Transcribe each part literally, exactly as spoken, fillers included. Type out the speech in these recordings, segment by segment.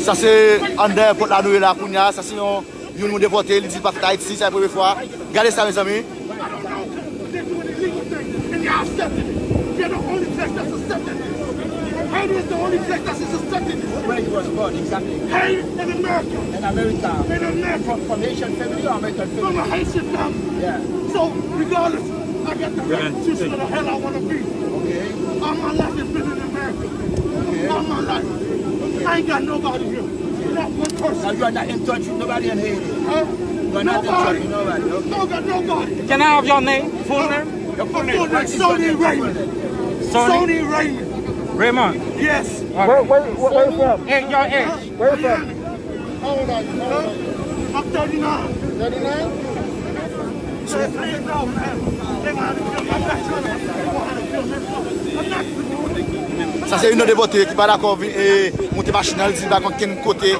Sa se anndan èpòt la nou ye la kounye a. Sa se yon, youn nou depòte, li di l pa fèt Ayiti, sa se premye fwa. Gade sa, mezanmi. They doing illegal things, and y'all accepting it. They're the only place that's accepting it. Haiti is the only place that's accepting it. Where you was born, exactly? Haiti in America. In America. In America. From, from Haitian family or American family? From a Haitian family. Yeah. So, regardless, I got the right to choose where the hell I want to be. Okay. All my life has been in America. Okay. All my life. Okay. I ain't got nobody here. Not one person. So you are not in touch with nobody in Haiti? Huh? You are not in touch with nobody, okay. Don't got nobody. Can I have your name? Full name? Your full name. What is your name? Sony Raymond. Sony? Sony Raymond. Raymond. Yes. Where, where, where, where you from? Hey, your age. Where you from? How old are you? How old are you? I'm thirty-nine. Thirty-nine? Sa se youn nan depòte ki pa dakò vin, e, monte machin nan, li di li pa konn kenn kote,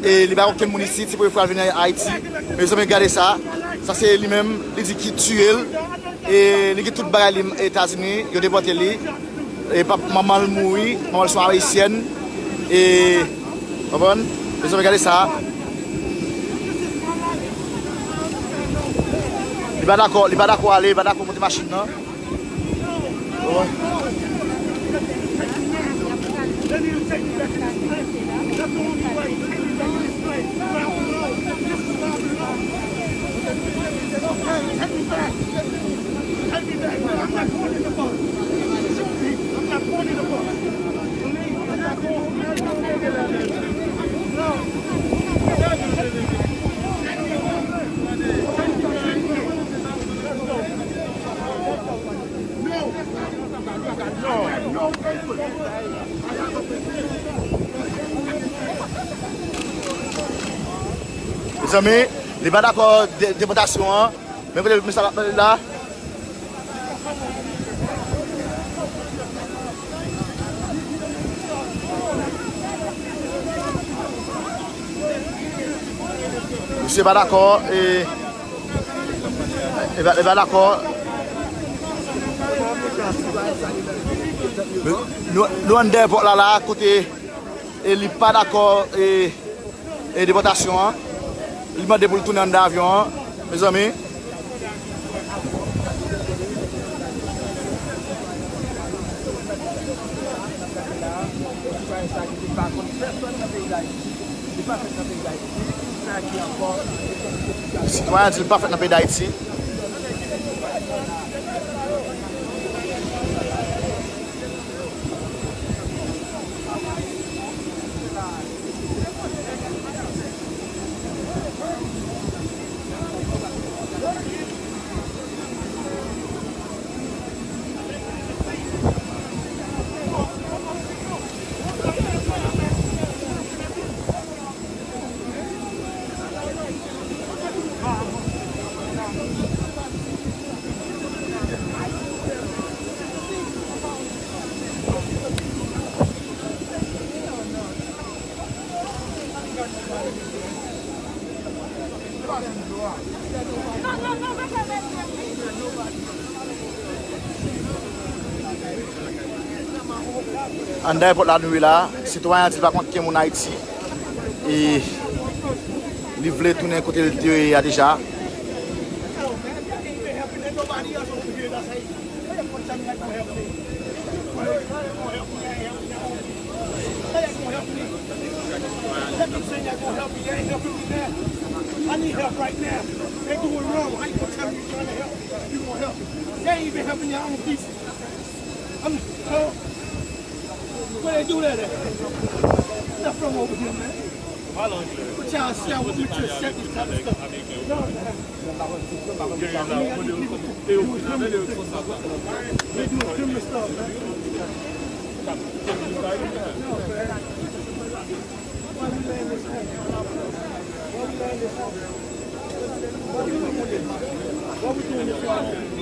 e, li pa konn kenn moun isit, se premye fwa l vin Ayiti. Mezanmi, gade sa. Sa se li menm, li di ki tiye l, e, li gen tout bagay li Etazini, yo depòte li. E pap, manman l mouri, manman l se yon ayisyèn. E, konprann? Mezanmi, gade sa. Li pa dakò, li pa dakò ale, li pa dakò monte machin nan. Konprann? Take me back. Take me back, man. I'm not going in the boat. Shoot me. I'm not going in the boat. Believe me, I'm not going in the boat. No. No. No. No paper. Mezanmi, li pa dakò de-, depòtasyon an. Men kote misye ap pale la. Misye pa dakò, e, e pa, e pa dakò. Nou, nou anndan èpòt la, la, kote, e, li pa dakò, e, e depòtasyon an. Li mande pou l tounen anndan avyon an, mezanmi. Sitwayen an di l pa fèt nan peyi Dayiti. Anndan èpòt la nou ye la, sitwayen an di l pa konn kenn moun Ayiti. E li vle tounen kote l te ye a deja. How y'all gonna help me? Let me say y'all gonna help me. Y'all ain't helping me now. I need help right now. They doing wrong. How you gonna tell me you trying to help? You gonna help me? They ain't even helping y'all own people. I'm, uh, where they do that at? Nothing wrong over here, man. What y'all sell with me to set this type of stuff? No, man.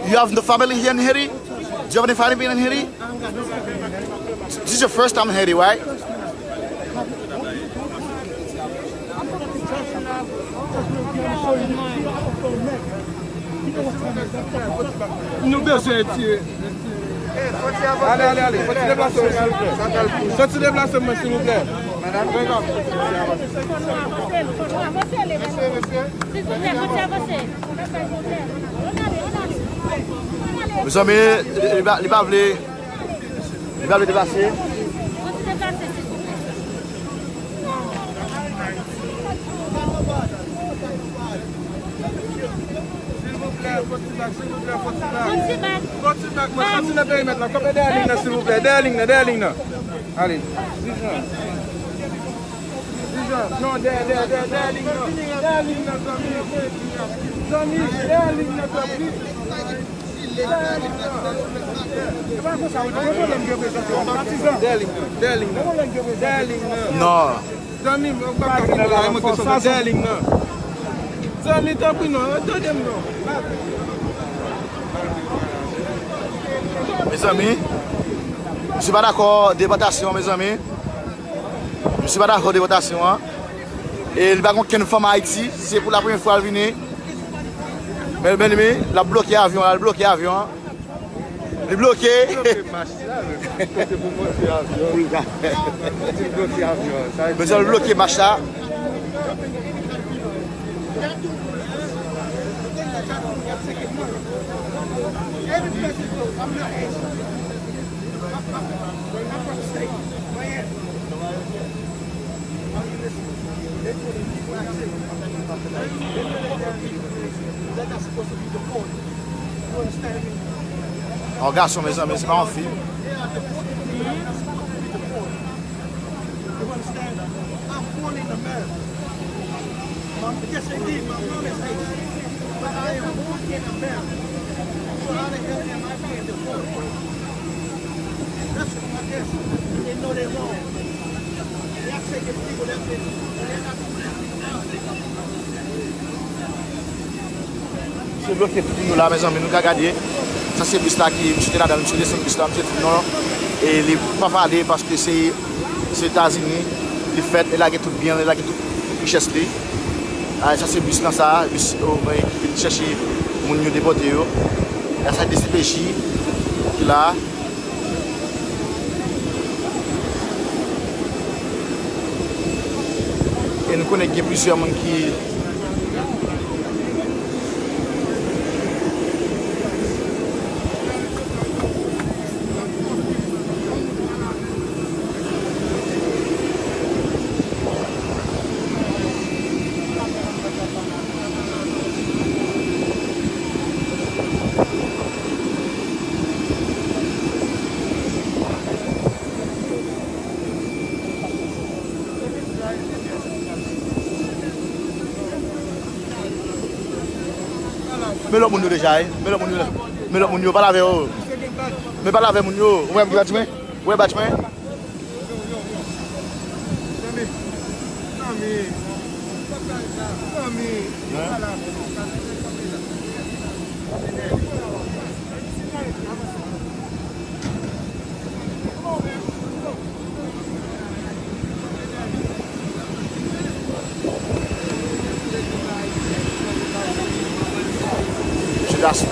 You have no family here in Haiti? Do you have any family in Haiti? This is your first time in Haiti, right? Nou bezwen retire. Ale, ale, ale. Fò ti deplase w, silvouplè. Fò ti deplase mwen, silvouplè. Mezanmi, li, li pa vle, li pa vle deplase. Silvouplè, fò ti bak, silvouplè, fò ti bak. Fò ti bak. Fò ti bak, mwen soti nan perimèt la. Kanpe dèyè liy nan, silvouplè. Dèyè liy nan, dèyè liy nan. Ale. Dijan. Dijan. Non, dèyè, dèyè, dèyè, dèyè liy nan. Dèyè liy nan, zanmi. Zanmi, dèyè liy nan, tanpri. Dèyè liy nan, dèyè liy nan. Dèyè liy nan. Non. Zanmi m, ou pa ka kite la, mwen ke sot dèyè liy nan. Zanmi, tanpri non, tande m non. Mezanmi, misye pa dakò depòtasyon, mezanmi. Misye pa dakò depòtasyon an. E li pa gen okenn fanm Ayiti, se pou la premyè fwa l vini. Men, men, men, l ap bloke avyon an, l bloke avyon an. Li bloke. Bloke mach la, men kote pou monte avyon. Pou l ka. Li bloke avyon. Sa vle di l bloke mach la. Yon gason, mezanmi, se pa yon fi. Misye bloke tout moun yo la, mezanmi, nou ka gade. Sa se bis la ki, misye te ladan l, misye desann bis la, misye di non. E li pa pale paske se, se Etazini li fèt, li lage tout byen, li lage tout richès li. A, sa se bis lan sa, bis, o, ki vin chèche moun yo depòte yo. E sa D C P J ki la. E nou konnen gen plizyè moun ki Men lòt moun yo deja, wi. Men lòt moun yo. Men lòt moun yo, pale avè yo. Men pale avè moun yo. Ou wè m ki bat mwen? Ou wè bat mwen? Misye Gaston.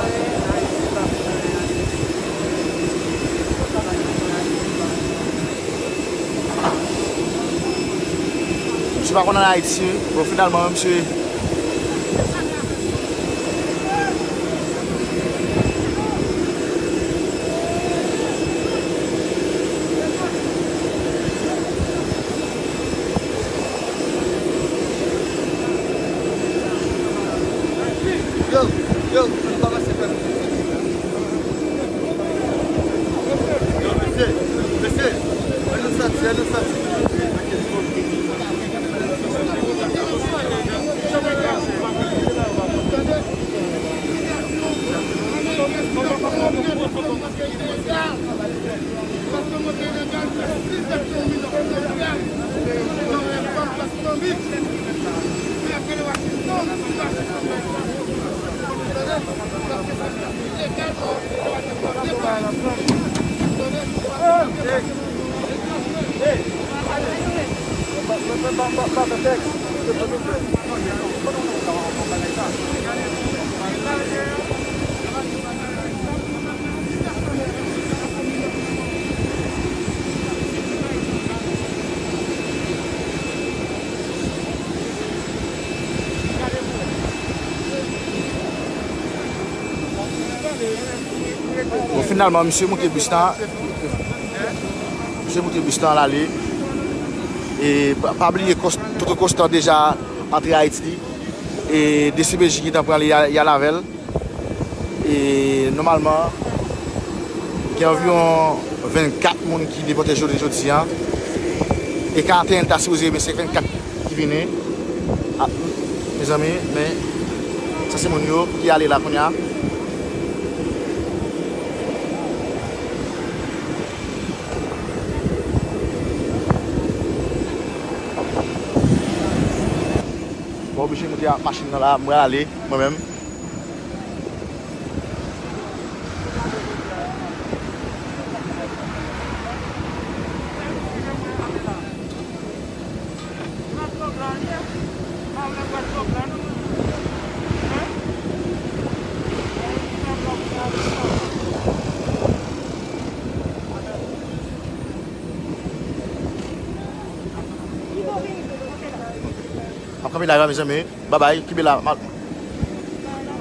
Misye pa konn ann Ayiti, bon, finalman, misye Yo, yo, nou pa pase fè nou. Yo, mesye, mesye, ann nou sòti, ann nou sòti. Finalman, misye moute bis la. Misye moute bis la, l ale. E pa, pa bliye, Kòs-, Toto Kòsta deja antre Ayiti. E D C P J gentan pran li, y a, y al avè l. E nòmalman, gen anviwon vennkat moun ki depòte jounen jodi a. E karantèn ta sipoze, men se vennkat ki vini. A, mezanmi, men sa se moun yo ki ale la kounye a. Mwen oblije moute ak machin nan la, mwen ale, mwen menm. M ap kanpe la, mezanmi. Babay, kenbe la. M ap,